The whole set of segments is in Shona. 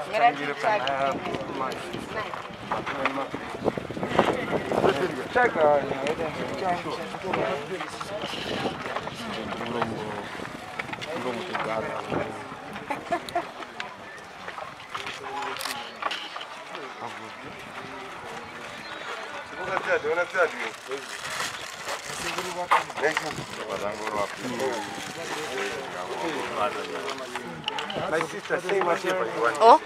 Tangire pana My sister, say whatever you want. Oh. To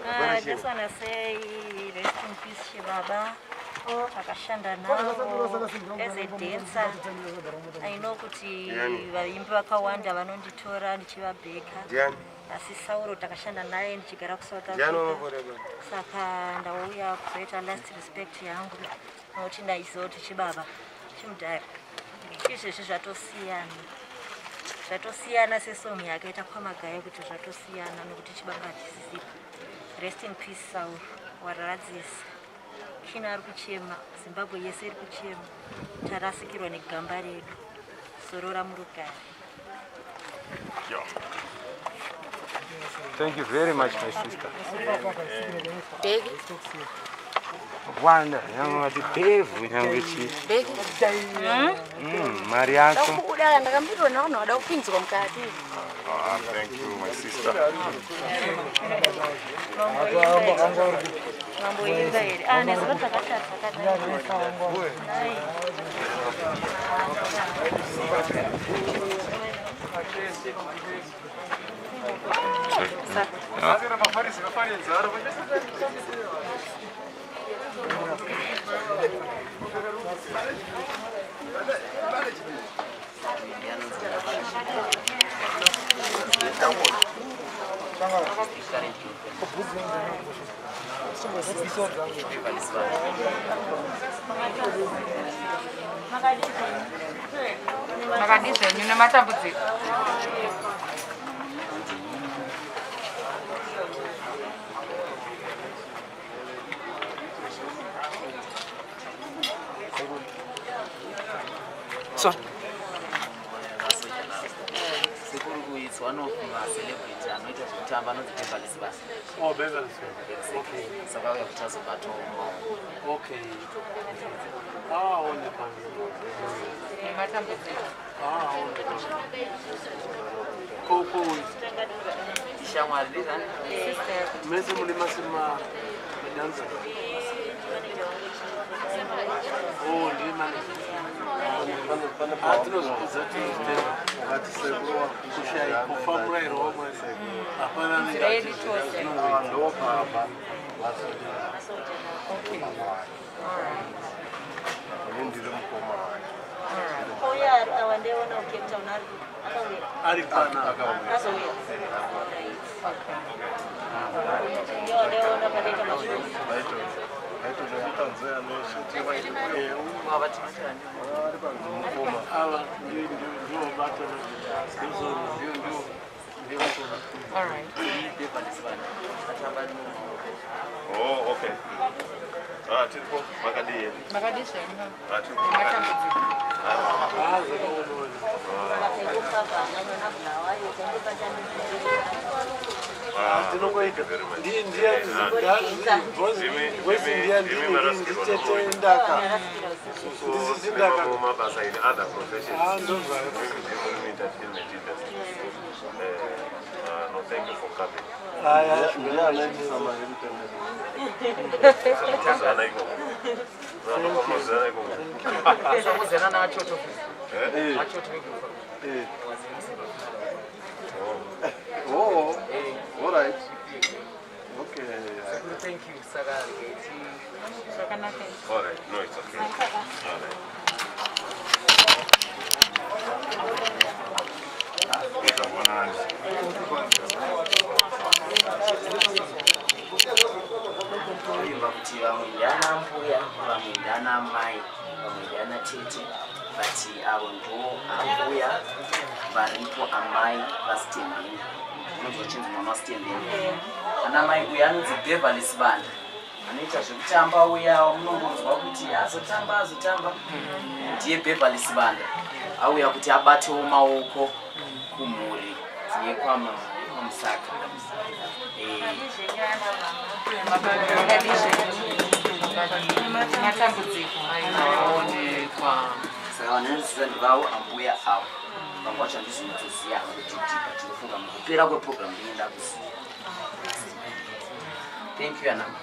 say. I just want to say rest in peace Chibaba. Takashanda navo as a dancer. I know kuti vaimbi vakawanda vanonditora ndichivabheka. Ndiani? Asi Sauro takashanda naye ndichigara kuSouth Ndiani Africa. unoporeba? Saka ndauya kuzoita last respect yangu nokuti ndaiziva kuti chibaba chimudhara. Izvezvi zvatosiyana. Zvatosiyana sesong yakaita kwaMagaya kuti zvatosiyana nokuti chibaba hachisisipo. Rest in peace Sauro, wararadzisa. Kina ari kuchema, Zimbabwe yese iri kuchema. Tarasikirwa negamba redu. Zorora murugare. Thank you very much, my sister. Bheki. Wanda, nyangwe vati bhevhu nyangwe chii. Bheki. Mari yako. Ndakubuda ndakambirwa navanhu vada kupinzwa mukati. Ah, thank you, my sister. Mamboimba here? Ah, nezuva takashata takadai. Ai. Makadii zvenyu nematambudziko? So, Sekuru is one of my celebrity anoita zvekutamba anonzi Beverly Sibasa. Oh, Beverly Sibasa. Exactly. Saka auya kuti azobatawo maoko. Okay. Ah, wonderful. Nematambudziko. Ah, wonderful. Koko, Ishamwari ndizvani? mese muri masima madancer. Oh, ndiri manager. Ah, tinozvikudza tinozvitenda. Kushaya kufa murayiro waMwari. Hapana anenge Nzira yedu achizvida tose. zvinongoita. Okay. Ndiri mukoma wake. Auya awa ndeona kuCape Town ari akauya. Ari pana. Azouya. Right. Ndiyo ndeona panoita mashows. Ava ndivo bata ndivo ndivo ndivo mukoma. All right. Beverly Sibasa. Atamba Oh, okay. Ah, tiripo makadii? Makadii zvenyu? Ah, tiripo. Nematambudziko. Ah, zvakaoma. Tinongoita nditete ndaka Isusu tine mabasa in other professions. Ah, ndozvayo. Ndiri mu entertainment industry. No, thank you for coming. Aya. Tinozana ikoko. Tinozana ikoko. Zvakuzana naAchoto. Eh? Achoto wekufa. Oh, all right. Okay. Sekuru, thank you. Saka regai Zvakanaka. All right. No, it's okay. All right. Utaonana. Kuimba kuti vamwe ndiana mbuya, vamwe ndiana mai, vamwe ndiana tete, but avo ndo ambuya varipo, amai vaSitembeni. Unonzwa chinzi mwana waSitembeni. Ana mai uyu anonzi Beverly Sibanda, anoita zvekutamba uya munongonzwa kuti azotamba azotamba, ndiye Beverly Sibanda. Auya kuti abatewo maoko kumhuri yekwaMusaka. Makadii zvenyu nematambudziko? Aonekwa. Saka vanhu vanoziva ndivavo ambuya avo. Vamwe vacho handizonyatsoziva hangu didi, but ndinofunga mukupera kweprogram ndinge ndakuziva. Thank you, anama.